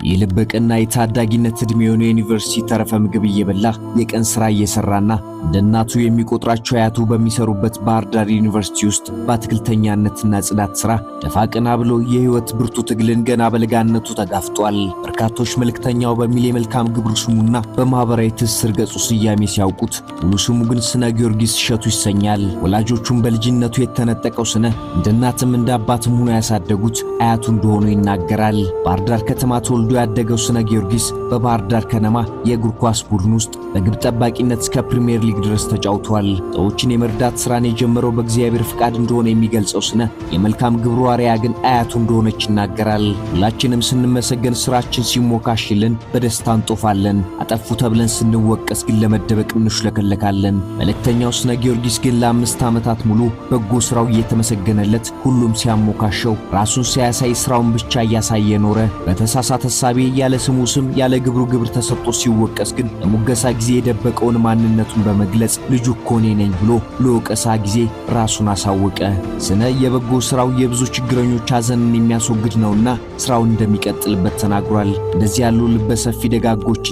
የልበቀና የታዳጊነት ዕድሜውን የዩኒቨርሲቲ ተረፈ ምግብ እየበላ፣ የቀን ሥራ እየሠራና እንደ እናቱ የሚቆጥራቸው አያቱ በሚሰሩበት ባህር ዳር ዩኒቨርሲቲ ውስጥ በአትክልተኛነትና ጽዳት ሥራ ደፋ ቀና ብሎ የሕይወት ብርቱ ትግልን ገና በለጋነቱ ተጋፍጧል። በርካቶች መልእክተኛው በሚል የመልካም ግብር ስሙና በማኅበራዊ ትስስር ገጹ ስያሜ ሲያውቁት፣ ሙሉ ስሙ ግን ስነ ጊዮርጊስ እሸቱ ይሰኛል። ወላጆቹን በልጅነቱ የተነጠቀው ስነ እንደ እናትም እንደ አባትም ሆኖ ያሳደጉት አያቱ እንደሆኑ ይናገራል። ባህር ዳር ከተማ ተወልዶ ያደገው ስነ ጊዮርጊስ በባህር ዳር ከነማ የእግር ኳስ ቡድን ውስጥ በግብ ጠባቂነት እስከ ፕሪሚየር ሊግ ድረስ ተጫውቷል። ሰዎችን የመርዳት ስራን የጀመረው በእግዚአብሔር ፍቃድ እንደሆነ የሚገልጸው ስነ የመልካም ግብሩ አርአያ ግን አያቱ እንደሆነች ይናገራል። ሁላችንም ስንመሰገን፣ ስራችን ሲሞካሽልን በደስታ እንጦፋለን። አጠፉ ተብለን ስንወቀስ ግን ለመደበቅ እንሽለከለካለን። መልእክተኛው ስነ ጊዮርጊስ ግን ለ5 ዓመታት ሙሉ በጎ ስራው እየተመሰገነለት፣ ሁሉም ሲያሞካሸው፣ ራሱን ሳያሳይ ስራውን ብቻ እያሳየ ኖረ። በተሳሳተ እሳቤ ያለ ስሙ ስም፣ ያለ ግብሩ ግብር ተሰጥቶ ሲወቀስ ግን ለሙገሳ ጊዜ የደበቀውን ማንነቱን በመግለጽ ልጁ እኮ እኔ ነኝ ብሎ ለወቀሳ ጊዜ ራሱን አሳወቀ። ስነ የበጎ ስራው የብዙ ችግረኞች ሐዘንን የሚያስወግድ ነውና ስራውን እንደሚቀጥልበት ተናግሯል። እንደዚህ ያሉ ልበሰፊ ደጋጎችን